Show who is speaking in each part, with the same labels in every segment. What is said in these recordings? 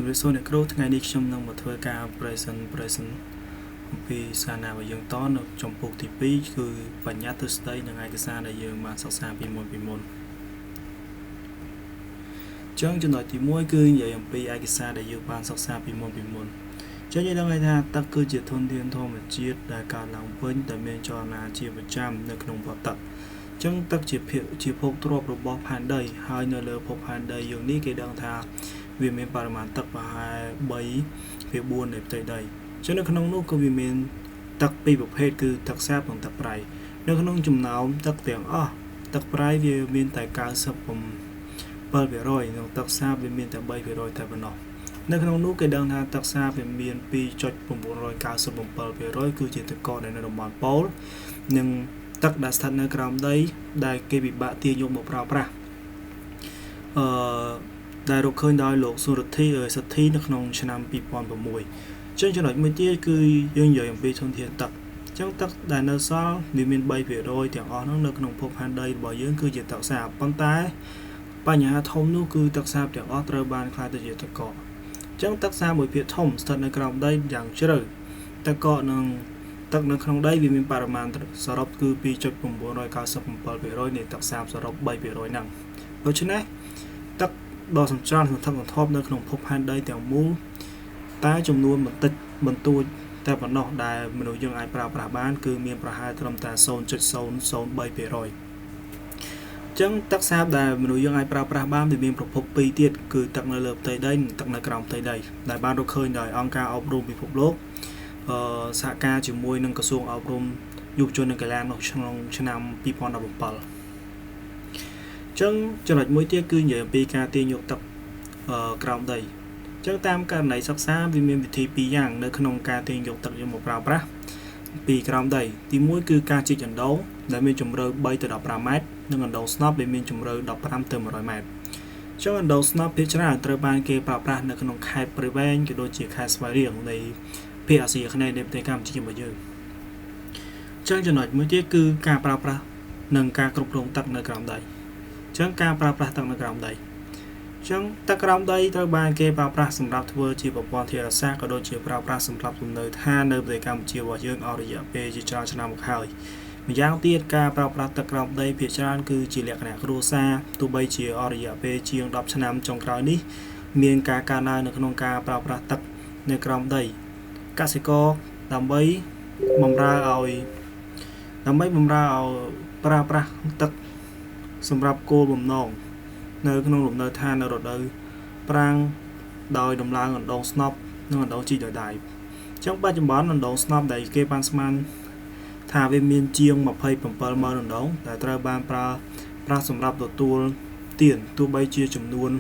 Speaker 1: រាបសួរអ្នកគ្រូថ្ងៃនេះខ្ញុំនឹងមកធ្វើការ present អំពីសារណារបស់យើងតនៅចំពោះទី2គឺបញ្ញត្តិទ្រឹស្ដីនិងឯកសារដែលយើងបានសិក្សាពីមុនពីមុនចឹងចំណុចទី1គឺនិយាយអំពីឯកសារដែលយើងបានសិក្សាពីមុនពីមុនចឹងយើងដឹងហើយថាទឹកគឺជាធនធានធម្មជាតិដែលកើតឡើងវិញតែមានចលនាជាប្រចាំនៅក្នុងវដ្តទឹកចឹងទឹកជាភាគជាភោគទ្រព្យរបស់ផែនដីហើយនៅលើភពផែនដីយើងនេះគេដឹងថាវាមានបរិមាណទឹកប្រហែល3ភាគ4នៃផ្ទៃដីចឹងនៅក្នុងនោះក៏វាមានទឹកពីរប្រភេទគឺទឹកសាបនិងទឹកប្រៃនៅក្នុងចំណោមទឹកទាំងអស់ទឹកប្រៃវាមានតែ97%និងទឹកសាបវាមានតែ3%តែប៉ុណ្ណោះនៅក្នុងនោះគេដឹងថាទឹកសាបវាមាន2.997%គឺជាទឹកកកដែលនៅតំបន់ប៉ូលនិងទឹកដែលស្ថិតនៅក្រោមដីដែលគេពិបាកទាញយកមកប្រើប្រាស់អឺដែលរកឃើញដោយលោកសុរិទ្ធីសទ្ធីនៅក្នុងឆ្នាំ2006ចឹងចំណុចមួយទៀតគឺយើងនិយាយអំពីធនធានទឹកចឹងទឹកដែលនៅសល់វាមាន3%ទាំងអស់ហ្នឹងនៅក្នុងភពផែនដីរបស់យើងគឺជាទឹកសាបប៉ុន្តែបញ្ហាធំនោះគឺទឹកសាបទាំងអស់ត្រូវបានក្លាយទៅជាទឹកកកចឹងទឹកសាបមួយភាគធំស្ថិតនៅក្រោមដីយ៉ាងជ្រៅទឹកកកនិងទឹកនៅក្នុងដីវាមានបរិមាណសរុបគឺ2.997%នៃទឹកសាបសរុប3%ហ្នឹងដូច្នេះទឹកដ៏សំច្រើនសន្ធឹកសន្ធាប់នៅក្នុងភពផែនដីទាំងមូលតែចំនួនបន្តិចបន្តួចតែប៉ុណ្ណោះដែលមនុស្សយើងអាចប្រើប្រាស់បានគឺមានប្រហែលត្រឹមតែ0.003%ចឹងទឹកសាបដែលមនុស្សយើងអាចប្រើប្រាស់បានវាមានប្រភពពីរទៀតគឺទឹកនៅលើផ្ទៃដីនិងទឹកនៅក្រោមផ្ទៃដីដែលបានរកឃើញដោយអង្គការអប់រំពិភពលោកអឺសហការជាមួយនឹងក្រសួងអប់រំយុវជននិងកីឡានៅក្នុងឆ្នាំ2017ចឹងចំណុចមួយទៀតគឺនិយាយអំពីការទាញយកទឹកក្រោមដីចឹងតាមករណីសិក្សាវាមានវិធីពីរយ៉ាងនៅក្នុងការទាញយកទឹកយកមកប្រើប្រាស់ពីក្រោមដីទី1គឺការជីកអណ្ដូងដែលមានជម្រៅ3ទៅ15ម៉ែត្រនិងអណ្ដូងស្នប់ដែលមានជម្រៅ15ទៅ100ម៉ែត្រចឹងអណ្ដូងស្នប់ភាគច្រើនត្រូវបានគេប្រើប្រាស់នៅក្នុងខេត្តព្រៃវែងក៏ដូចជាខេត្តស្វាយរៀងនៃភាគអាស៊ីអាគ្នេយ៍នៃប្រទេសកម្ពុជារបស់យើងចឹងចំណុចមួយទៀតគឺការប្រើប្រាស់និងការគ្រប់គ្រងទឹកនៅក្រោមដីចឹងការប្រើប្រាស់ទឹកនៅក្រោមដីចឹងទឹកក្រោមដីត្រូវបានគេប្រើប្រាស់សម្រាប់ធ្វើជាប្រព័ន្ធធារាសាស្ត្រក៏ដូចជាប្រើប្រាស់សម្រាប់លំនៅឋាននៅប្រទេសកម្ពុជារបស់យើងអស់រយៈពេលជាច្រើនឆ្នាំមកហើយម្យ៉ាងទៀតការប្រើប្រាស់ទឹកក្រោមដីភាគច្រើនគឺជាលក្ខណៈគ្រួសារទោះបីជាអស់រយៈពេលជាង10ឆ្នាំចុងក្រោយនេះមានការកើនឡើងនៅក្នុងការប្រើប្រាស់ទឹកនៅក្រោមដីកសិករដើម្បីបម្រើឲ្យដើម្បីបម្រើឲ្យប្រើប្រាស់ទឹកសម្រាប់គោលបំណងនៅក្នុងលំនៅឋាននៅរដូវប្រាំងដោយដំឡើងអណ្ដូងស្នប់និងអណ្ដូងជីកដោយដៃអញ្ចឹងបច្ចុប្បន្នអណ្ដូងស្នប់ដែលគេបានស្មានថាវាមានជាង27ម៉ឺនអណ្ដូងដែលត្រូវបានប្រើប្រាស់សម្រាប់ទទួលទានទោះបីជាចំនួន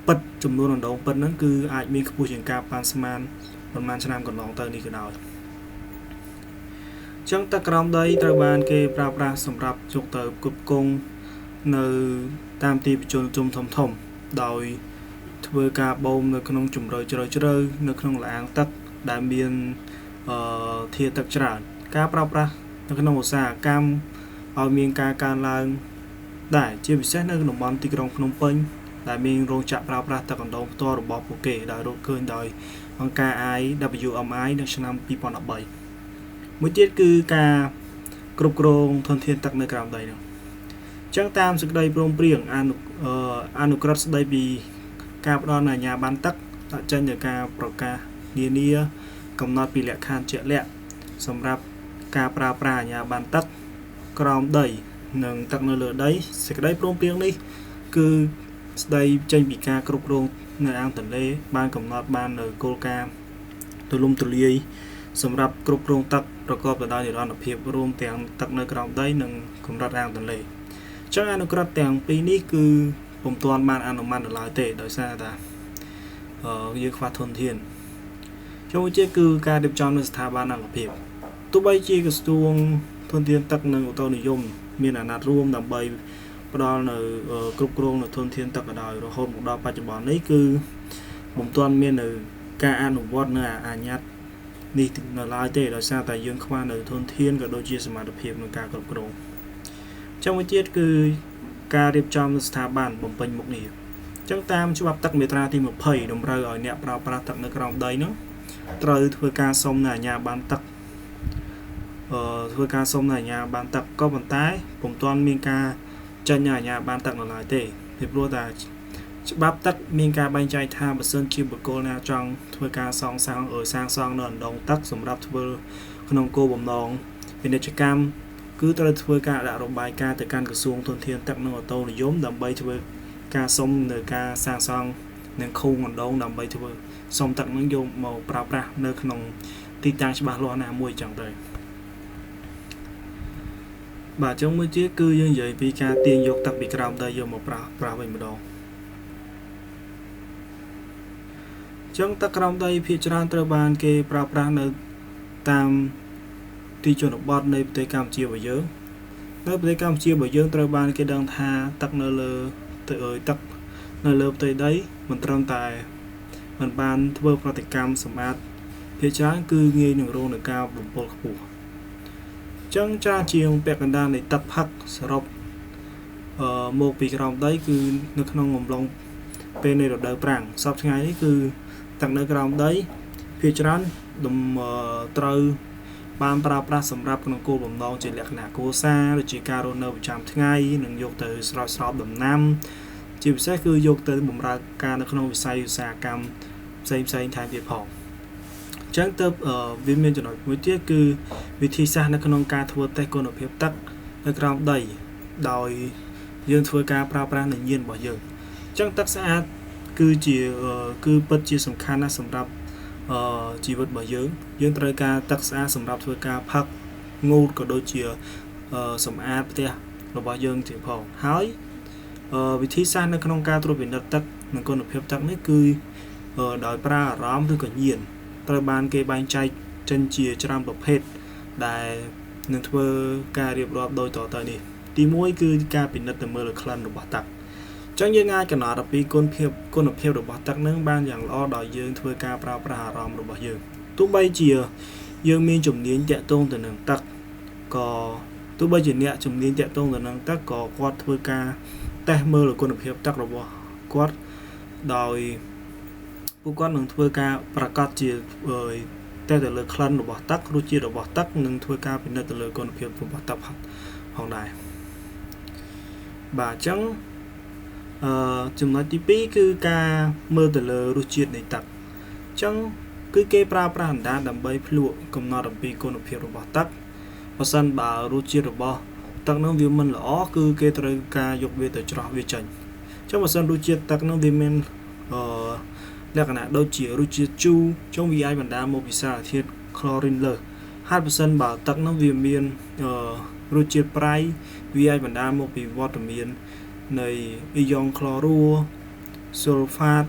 Speaker 1: ពិតចំនួនអណ្ដូងពិតហ្នឹងគឺអាចមានខ្ពស់ជាងការប៉ាន់ស្មានប្រហែលឆ្នាំកន្លងទៅនេះក៏ដោយចឹងទឹកក្រោមដីត្រូវបានគេប្រើប្រាស់សម្រាប់យកទៅផ្គត់ផ្គង់នៅតាមទីប្រជុំជនធំធំដោយធ្វើការបូមនៅក្នុងជម្រៅជ្រៅជ្រៅនៅក្នុងល្អាងទឹកដែលមានអឺធាតុទឹកច្រើនការប្រើប្រាស់នៅក្នុងឧស្សាហកម្មឲ្យមានការកើនឡើងដែរជាពិសេសនៅតំបន់ទីក្រុងភ្នំពេញដែលមានរោងចក្រប្រើប្រាស់ទឹកអណ្ដូងផ្ទាល់របស់ពួកគេដោយរកឃើញដោយអង្គការ IWMI នៅឆ្នាំ2013មួយទៀតគឺការគ្រប់គ្រងធនធានទឹកនៅក្រោមដីនោះចឹងតាមសេចក្តីព្រមព្រៀងអនុក្រឹត្យស្តីពីការផ្ដល់អាជ្ញាប័ណ្ណទឹកដាក់ចេញដោយការប្រកាសនានាកំណត់ពីលក្ខខណ្ឌជាក់លាក់សម្រាប់ការប្រើប្រាស់អាជ្ញាប័ណ្ណទឹកក្រោមដីនិងទឹកនៅលើដីសេចក្តីព្រមព្រៀងនេះគឺស្តីចេញពីការគ្រប់គ្រងនៅអាងទន្លេបានកំណត់បាននៅគោលការណ៍ទូលំទូលាយសម្រាប់គ្រប់គ្រងទឹកប្រកបទៅដោយនិរន្តរភាពរួមទាំងទឹកនៅក្រោមដីនិងកម្រិតអាងទន្លេចឹងអនុក្រឹត្យទាំងពីរនេះគឺពុំទាន់បានអនុម័តនៅឡើយទេដោយសារតែយើងខ្វះធនធានចូលជាគឺការរៀបចំនៅស្ថាប័នអង្គភាពទោះបីជាក្រសួងធនធានទឹកនិងឧតុនិយមមានអាណត្តិរួមដើម្បីផ្ដល់នៅគ្រប់គ្រងនៅធនធានទឹកក៏ដោយរហូតមកដល់បច្ចុប្បន្ននេះគឺពុំទាន់មាននៅការអនុវត្តនៅអាញាតនេះនៅឡើយទេដោយសារតែយើងខ្វះនៅធនធានក៏ដូចជាសមត្ថភាពក្នុងការគ្រប់គ្រងចឹងមួយទៀតគឺការរៀបចំស្ថាប័នបំពេញមុខងារ ចឹងតាមច្បាប់ទឹកមាត្រាទី20តម្រូវឲ្យអ្នកប្រើប្រាស់ទឹកនៅក្រោមដីហ្នឹងត្រូវធ្វើការសុំនៅអាជ្ញាប័ណ្ណទឹកធ្វើការសុំនៅអាជ្ញាប័ណ្ណទឹកក៏ប៉ុន្តែពុំទាន់មានការចេញនៅអាជ្ញាប័ណ្ណទឹកនៅឡើយទេពីព្រោះតែច្បាប់ទឹកមានការបែងចែកថាបើសិនជាបុគ្គលណាចង់ធ្វើការសងសាងសាងសង់នៅអណ្ដូងទឹកសម្រាប់ធ្វើក្នុងគោលបំណងពាណិជ្ជកម្មគឺត្រូវធ្វើការដាក់របាយការណ៍ទៅកាន់ក្រសួងធនធានទឹកនិងអូតូនិយមដើម្បីធ្វើការសុំនៅការសាងសង់និងខូងអណ្ដូងដើម្បីធ្វើសុំទឹកនឹងយកមកប្រើប្រាស់នៅក្នុងទីតាំងច្បាស់លាស់ណាមួយចឹងទៅបាទចឹងមួយទៀតគឺយើងនិយាយពីការទាញយកទឹកពីក្រោមដីយកមកប្រើប្រាស់វិញម្ដងចឹងទឹកក្រោមដីភាគច្រើនត្រូវបានគេប្រើប្រាស់នៅតាមទីជនបទនៃប្រទេសកម្ពុជារបស់យើងនៅប្រទេសកម្ពុជារបស់យើងត្រូវបានគេដឹងថាទឹកនៅលើទឹកនៅលើផ្ទៃដីមិនត្រឹមតែមិនបានធ្វើប្រតិកម្មសម្អាតភាគច្រើនគឺងាយនឹងរងនឹងការបំពុលខ្ពស់ចឹងច្រើនជាងពាក់កណ្ដាលនៃទឹកផឹកសរុបមកពីក្រោមដីគឺនៅក្នុងអំឡុងពេលនៃរដូវប្រាំងសព្វថ្ងៃនេះគឺទឹកនៅក្រោមដីភាគច្រើនត្រូវបានប្រើប្រាស់សម្រាប់ក្នុងគោលបំណងជាលក្ខណៈគ្រួសារដូចជាការរស់នៅប្រចាំថ្ងៃនិងយកទៅស្រោចស្រពដំណាំជាពិសេសគឺយកទៅបម្រើការនៅក្នុងវិស័យឧស្សាហកម្មផ្សេងផ្សេងថែមទៀតផងអញ្ចឹងទៅវាមានចំណុចមួយទៀតគឺវិធីសាស្ត្រនៅក្នុងការធ្វើតេស្តគុណភាពទឹកនៅក្រោមដីដោយយើងធ្វើការប្រើប្រាស់នៅញៀនរបស់យើងអញ្ចឹងទឹកស្អាតគឺពិតជាសំខាន់ណាស់សម្រាប់ជីវិតរបស់យើងយើងត្រូវការទឹកស្អាតសម្រាប់ធ្វើការផឹកងូតក៏ដូចជាសម្អាតផ្ទះរបស់យើងទៀតផងហើយវិធីសាស្ត្រនៅក្នុងការត្រួតពិនិត្យទឹកនិងគុណភាពទឹកនេះគឺដោយប្រើអារម្មណ៍ឬក៏ញៀនត្រូវបានគេបែងចែកចេញជាច្រើនប្រភេទដែលនឹងធ្វើការរៀបរាប់ដោយតទៅនេះទី1គឺការពិនិត្យទៅមើលក្លិនរបស់ទឹកចឹងយើងអាចកំណត់អំពីគុណភាពរបស់ទឹកនឹងបានយ៉ាងល្អដោយយើងធ្វើការប្រើប្រាស់អារម្មណ៍របស់យើងទោះបីជាយើងមានជំនាញតាក់ទងទៅនឹងទឹកក៏ទោះបីជាអ្នកជំនាញតាក់ទងទៅនឹងទឹកក៏គាត់ធ្វើការតេស្តមើលគុណភាពទឹករបស់គាត់ដោយពួកគាត់នឹងធ្វើការប្រកាសជាតេស្តទៅលើក្លិនរបស់ទឹករសជាតិរបស់ទឹកនិងធ្វើការពិនិត្យទៅលើគុណភាពរបស់ទឹកផងដែរបាទអញ្ចឹងចំណុចទី2គឺការមើលទៅលើរសជាតិនៃទឹកអញ្ចឹងគឺគេប្រើប្រាស់អណ្ដាតដើម្បីភ្លក់កំណត់អំពីគុណភាពរបស់ទឹកបើសិនបើរសជាតិរបស់ទឹកនឹងវាមិនល្អគឺគេត្រូវការយកវាទៅច្រោះវាចេញអញ្ចឹងបើសិនរសជាតិទឹកនឹងវាមានលក្ខណៈដូចជារសជាតិជូរចុងវាអាចបណ្ដាលមកពីសារធាតុក្លូរីនលើសហើយបើសិនបើទឹកនឹងវាមានរសជាតិប្រៃវាអាចបណ្ដាលមកពីវត្តមាននៃអ៊ីយ៉ុងក្លរូស៊ុលហ្វាត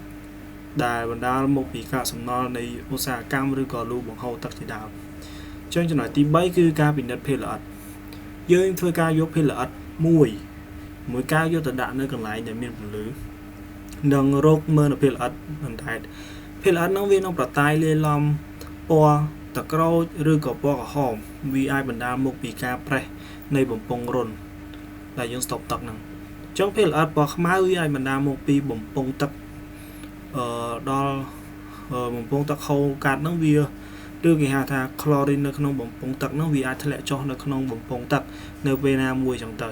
Speaker 1: ដែលបណ្ដាលមកពីកាកសំណល់នៃឧស្សាហកម្មឬក៏លូបង្ហូរទឹកជាដើមអញ្ចឹងចំណុចទី3គឺការពិនិត្យភាគល្អិតយើងធ្វើការយកភាគល្អិតមួយកែវយកទៅដាក់នៅកន្លែងដែលមានពន្លឺនិងរកមើលនៅភាគល្អិតអណ្ដែតភាគល្អិតហ្នឹងវានឹងប្រតាយលាយឡំពណ៌ទឹកក្រូចឬក៏ពណ៌ក្រហមវាអាចបណ្ដាលមកពីការប្រេះនៃបំពង់រន្ធដែលយើងស្តុកទឹកហ្នឹងចឹងភាគល្អិតពណ៌ខ្មៅវាអាចបណ្ដាលមកពីបំពង់ទឹកដល់បំពង់ទឹកហូរកាត់ហ្នឹងវាឬគេហៅថាក្លូរីននៅក្នុងបំពង់ទឹកហ្នឹងវាអាចធ្លាក់ចុះនៅក្នុងបំពង់ទឹកនៅពេលណាមួយចឹងទៅ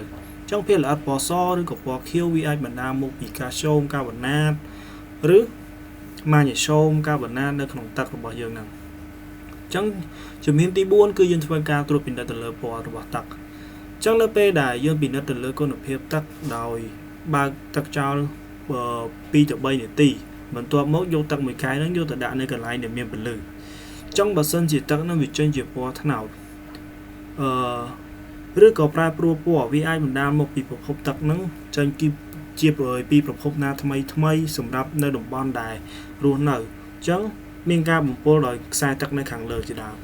Speaker 1: ចឹងភាគល្អិតពណ៌សឬក៏ពណ៌ខៀវវាអាចបណ្ដាលមកពីកាល់ស្យូមកាបូណាតឬម៉ាញ៉េស្យូមកាបូណាតនៅក្នុងទឹករបស់យើងហ្នឹងចឹងជំហានទី4គឺយើងធ្វើការត្រួតពិនិត្យទៅលើពណ៌របស់ទឹកចឹងនៅពេលដែលយើងពិនិត្យទៅលើគុណភាពទឹកដោយបើកទឹកចោល2ទៅ3នាទីបន្ទាប់មកយកទឹកមួយកែវហ្នឹងយកទៅដាក់នៅកន្លែងដែលមានពន្លឺចឹងបើសិនជាទឹកហ្នឹងវាចេញជាពណ៌ត្នោតឬក៏ប្រែប្រួលពណ៌វាអាចបណ្ដាលមកពីប្រភពទឹកហ្នឹងចេញជាពីប្រភពណាថ្មីថ្មីសម្រាប់នៅតំបន់ដែលរស់នៅចឹងមានការបំពុលដោយខ្សែទឹកនៅខាងលើជាដើម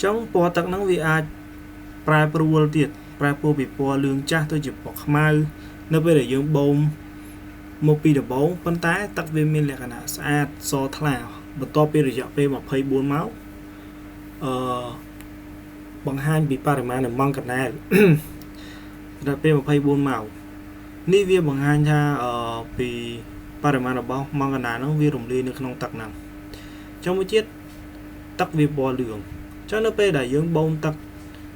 Speaker 1: ចឹងពណ៌ទឹកហ្នឹងវាអាចប្រែប្រួលទៀតប្រែប្រួលពីពណ៌លឿងចាស់ទៅជាពណ៌ខ្មៅនៅពេលដែលយើងបូមមកពីដំបូងប៉ុន្តែទឹកវាមានលក្ខណៈស្អាតសថ្លាបន្ទាប់ពីរយៈពេល24ម៉ោងបង្ហាញពីបរិមាណនៃម៉ង់កាណែលរយៈពេល24ម៉ោង នេះវាបង្ហាញថាពីបរិមាណរបស់ម៉ង់កាណាហ្នឹងវារំលាយនៅក្នុងទឹកហ្នឹងចុងមួយទៀតទឹកវាពណ៌លឿងចឹងនៅពេលដែលយើងបូមទឹក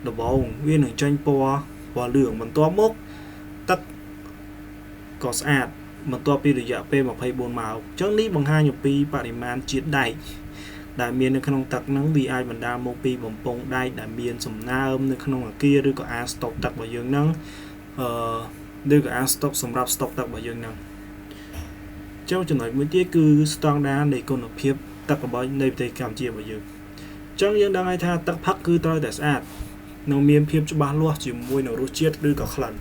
Speaker 1: ដំបូងវានឹងចេញពណ៌លឿងបន្ទាប់មកទឹកក៏ស្អាតបន្ទាប់ពីរយៈពេល24ម៉ោងចឹងនេះបង្ហាញអំពីបរិមាណជាតិដែកដែលមាននៅក្នុងទឹកហ្នឹងវាអាចបណ្ដាលមកពីបំពង់ដែកដែលមានសំណើមនៅក្នុងអគារឬក៏អាស្តុកទឹករបស់យើងហ្នឹងឬក៏អាស្តុកសម្រាប់ស្តុកទឹករបស់យើងហ្នឹងចឹងចំណុចមួយទៀតគឺស្តង់ដារនៃគុណភាពទឹករបស់នៃប្រទេសកម្ពុជារបស់យើងចឹងយើងដឹងហើយថាទឹកផឹកគឺត្រូវតែស្អាតនិងមានភាពច្បាស់លាស់ជាមួយនឹងរសជាតិឬក៏ក្លិន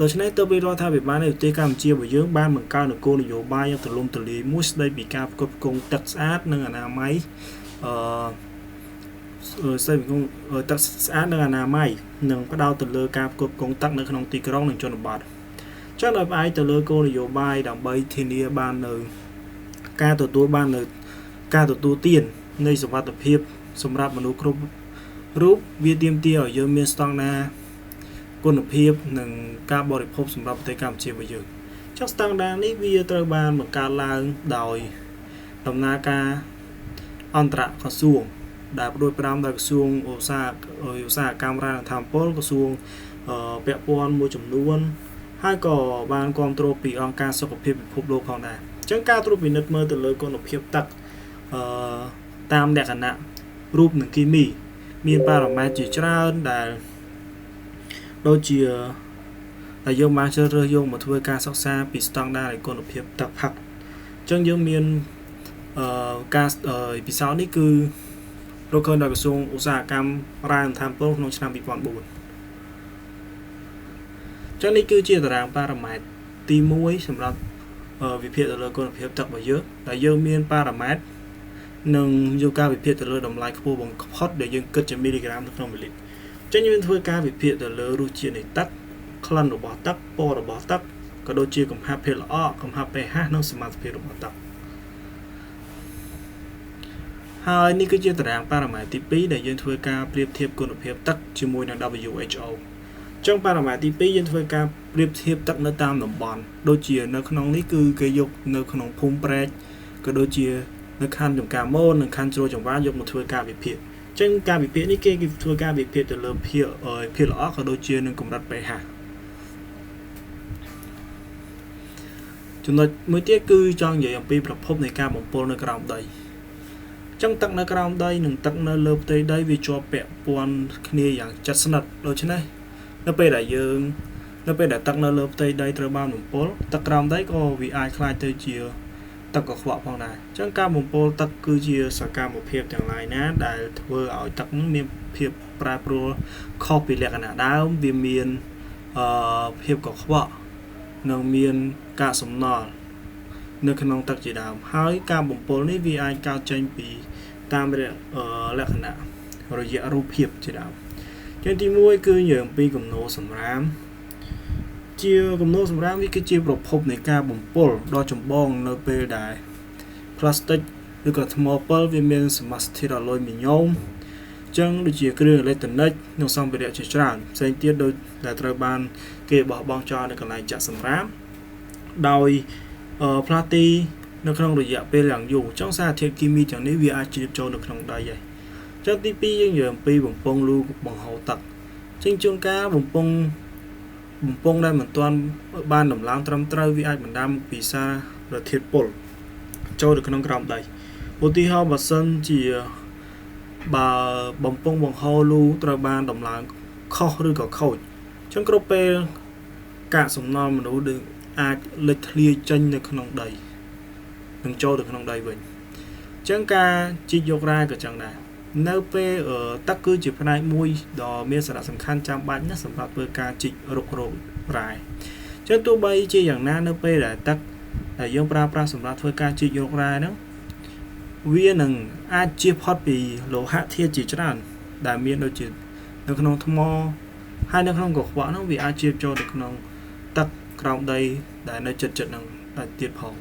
Speaker 1: ដូច្នេះទើបរដ្ឋាភិបាលនៃប្រទេសកម្ពុជារបស់យើងបានបង្កើតនូវគោលនយោបាយយ៉ាងទូលំទូលាយមួយស្ដីពីការផ្គត់ផ្គង់ទឹកស្អាតនិងអនាម័យស្ដីពីទឹកស្អាតនិងអនាម័យនិងផ្ដោតទៅលើការផ្គត់ផ្គង់ទឹកនៅក្នុងទីក្រុងនិងជនបទចឹងដោយផ្អែកទៅលើគោលនយោបាយដើម្បីធានាបាននៅការទទួលបាននៅការទទួលទាននៃសុវត្ថិភាពសម្រាប់មនុស្សគ្រប់រូបវាទាមទារឲ្យយើងមានស្តង់ដារគុណភាពនិងការបរិភោគសម្រាប់ប្រទេសកម្ពុជារបស់យើងចុះស្តង់ដារនេះវាត្រូវបានបង្កើតឡើងដោយដំណើរការអន្តរក្រសួងដែលផ្ដួចផ្ដើមដោយក្រសួងឧស្សាហកម្មរ៉ែនិងថាមពលក្រសួងពាក់ព័ន្ធមួយចំនួនហើយក៏បានគ្រប់គ្រងពីអង្គការសុខភាពពិភពលោកផងដែរអញ្ចឹងការត្រួតពិនិត្យមើលទៅលើគុណភាពទឹកតាមលក្ខណៈរូបនិងគីមីមានប៉ារ៉ាម៉ែត្រជាច្រើនដែលដូចជាដែលយើងបានជ្រើសរើសយកមកធ្វើការសិក្សាពីស្តង់ដារនៃគុណភាពទឹកផឹកអញ្ចឹងយើងមានការពិសោធន៍នេះគឺរកឃើញដោយក្រសួងឧស្សាហកម្មរ៉ែនិងថាមពលក្នុងឆ្នាំ2004ចឹងនេះគឺជាតារាងប៉ារ៉ាម៉ែត្រទី1សម្រាប់វិភាគទៅលើគុណភាពទឹករបស់យើងដែលយើងមានប៉ារ៉ាម៉ែត្រនិងយកការវិភាគទៅលើតម្លៃខ្ពស់បំផុតដែលយើងគិតជាមីលីក្រាមនៅក្នុង1លីត្រចឹងយើងធ្វើការវិភាគទៅលើរសជាតិនៃទឹកក្លិនរបស់ទឹកពណ៌របស់ទឹកក៏ដូចជាកំហាប់ភាពល្អកំហាប់ pH និងសមត្ថភាពរបស់ទឹកហើយនេះគឺជាតារាងប៉ារ៉ាម៉ែត្រទី2ដែលយើងធ្វើការប្រៀបធៀបគុណភាពទឹកជាមួយនឹង WHO ចឹងប៉ារ៉ាម៉ែត្រទី2យើងធ្វើការប្រៀបធៀបទឹកនៅតាមតំបន់ដូចជានៅក្នុងនេះគឺគេយកនៅក្នុងភូមិព្រែកក៏ដូចជានៅខណ្ឌចំការមននិងខណ្ឌជ្រោយចង្វាយកមកធ្វើការវិភាគចឹងការវិភាគនេះគេធ្វើការវិភាគទៅលើភាពល្អក៏ដូចជានឹងកម្រិត pH ចំណុចមួយទៀតគឺចង់និយាយអំពីប្រភពនៃការបំពុលនៅក្រោមដីចឹងទឹកនៅក្រោមដីនិងទឹកនៅលើផ្ទៃដីវាជាប់ពាក់ព័ន្ធគ្នាយ៉ាងជិតស្និទ្ធដូច្នេះនៅពេលដែលទឹកនៅលើផ្ទៃដីត្រូវបានបំពុលទឹកក្រោមដីក៏វាអាចក្លាយទៅជាទឹកកខ្វក់ផងដែរចឹងការបំពុលទឹកគឺជាសកម្មភាពទាំងឡាយណាដែលធ្វើឲ្យទឹកនឹងមានភាពប្រែប្រួលខុសពីលក្ខណៈដើមវាមានភាពកខ្វក់និងមានកាកសំណល់នៅក្នុងទឹកជាដើមហើយការបំពុលនេះវាអាចកើតចេញពីតាមលក្ខណៈរយៈរូបភាពជាដើមចឹងទី1គឺនិយាយអំពីគំនរសម្រាមជាគំនរសម្រាមវាគឺជាប្រភពនៃការបំពុលដ៏ចម្បងនៅពេលដែលផ្លាស្ទិកឬក៏ថ្មពិលវាមានសមាសធាតុអាលុយមីញ៉ូមចឹងដូចជាគ្រឿងអេឡិចត្រូនិកនិងសម្ភារៈជាច្រើនផ្សេងទៀតដូចដែលត្រូវបានគេបោះបង់ចោលនៅកន្លែងចាក់សម្រាមដោយផ្លាទីនៅក្នុងរយៈពេលយ៉ាងយូរចឹងសារធាតុគីមីទាំងនេះវាអាចជ្រាបចូលនៅក្នុងដីហើយចឹងទី2យើងនិយាយអំពីបំពង់លូបង្ហូរទឹកចឹងជួនកាលបំពង់ដែលមិនទាន់បានដំឡើងត្រឹមត្រូវវាអាចបណ្ដាលមកពីសារធាតុពុលចូលទៅក្នុងក្រោមដីឧទាហរណ៍បើសិនជាបើបំពង់បង្ហូរលូត្រូវបានដំឡើងខុសឬក៏ខូចចឹងគ្រប់ពេលកាកសំណល់មនុស្សអាចលេចធ្លាយចេញនៅក្នុងដីនិងចូលទៅក្នុងដីវិញចឹងការជីកយករ៉ែក៏ចឹងដែរនៅពេលទឹកគឺជាផ្នែកមួយដ៏មានសារៈសំខាន់ចាំបាច់ណាស់សម្រាប់ធ្វើការជីករករ៉ែចឹងទោះបីជាយ៉ាងណានៅពេលដែលទឹកដែលយើងប្រើប្រាស់សម្រាប់ធ្វើការជីករករ៉ែហ្នឹងវានឹងអាចជៀសផុតពីលោហៈធាតុជាច្រើនដែលមានដូចជានៅក្នុងថ្មហើយនៅក្នុងកខ្វក់ហ្នឹងវាអាចជ្រាបចូលទៅក្នុងទឹកក្រោមដីដែលនៅជិតៗហ្នឹងដែរទៀតផង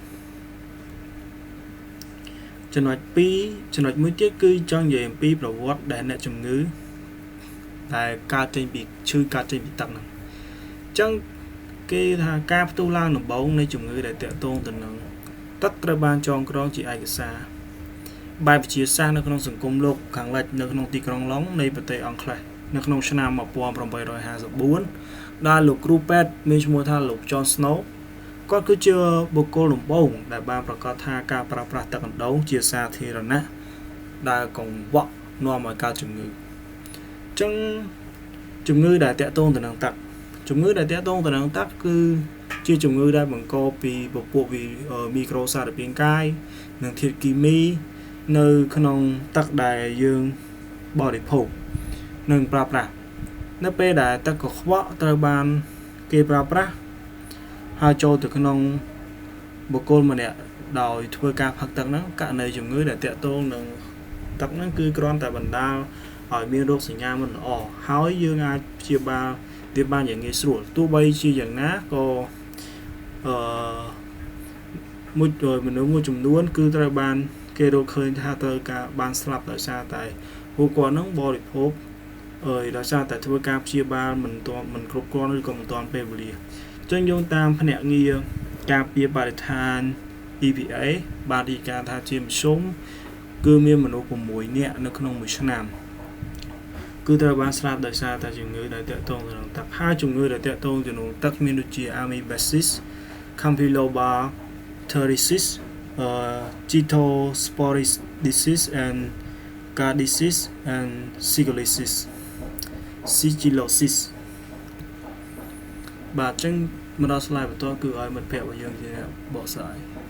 Speaker 1: ចំណុច2ចំណុចមួយទៀតគឺចង់និយាយអំពីប្រវត្តិដែលអ្នកជំងឺដែលកើតចេញពីឈឺកើតចេញពីទឹកហ្នឹងអញ្ចឹង គេថាការផ្ទុះឡើងដំបូងនៃជំងឺដែលទាក់ទងទៅនឹងទឹកត្រូវបានចងក្រងជាឯកសារបែបវិទ្យាសាស្ត្រនៅក្នុងសង្គមលោកខាងលិចនៅក្នុងទីក្រុងឡុងនៃប្រទេសអង់គ្លេសនៅក្នុងឆ្នាំ1854ដែលលោកគ្រូពេទ្យមានឈ្មោះថាលោក John Snow គាត់គឺជាបុគ្គលដំបូងដែលបានប្រកាសថាការប្រើប្រាស់ទឹកអណ្ដូងជាសាធារណៈដែលកង្វក់នាំឲ្យកើតជំងឺអញ្ចឹងជំងឺដែលតាក់ទងទៅនឹងទឹកជំងឺដែលតាក់ទងទៅនឹងទឹកគឺជាជំងឺដែលបង្កពីពពួកមីក្រូសារពាង្គកាយនិងធាតុគីមីនៅក្នុងទឹកដែលយើងបរិភោគនិងប្រើប្រាស់នៅពេលដែលទឹកកខ្វក់ត្រូវបានគេប្រើប្រាស់ហើយចូលទៅក្នុងបុគ្គលម្នាក់ដោយធ្វើការផឹកទឹកហ្នឹងករណីជំងឺដែលតាក់ទងនឹងទឹកហ្នឹងគឺគ្រាន់តែបណ្ដាលឲ្យមានរោគសញ្ញាមិនល្អហើយយើងអាចព្យាបាលវាបានយ៉ាងងាយស្រួលទោះបីជាយ៉ាងណាក៏អឺមួយមនុស្សមួយចំនួនគឺត្រូវបានគេរកឃើញថាត្រូវការបានស្លាប់ដោយសារតែពួកគាត់នឹងបរិភោគអើយដោយសារតែធ្វើការព្យាបាលមិនទាន់មិនគ្រប់គ្រាន់ឬក៏មិនទាន់ពេលវេលាអញ្ចឹងយោងតាមភ្នាក់ងារការពារបរិស្ថាន EPA បានរាយការណ៍ថាជាមធ្យមគឺមានមនុស្ស6នាក់នៅក្នុងមួយឆ្នាំគឺត្រូវបានស្លាប់ដោយសារតែជំងឺដែលទាក់ទងទៅនឹងទឹកហើយជំងឺដែលទាក់ទងទៅនឹងទឹកមានដូចជា Amoebiasis, Campylobacteriosis, Cryptosporidiasis and Giardiasis and Shigellosis Shigellosis បាទអញ្ចឹងមកដល់ slide បន្ទាប់គឺឲ្យមិត្តភ័ក្តិរបស់យើងជាអ្នកបកស្រាយ។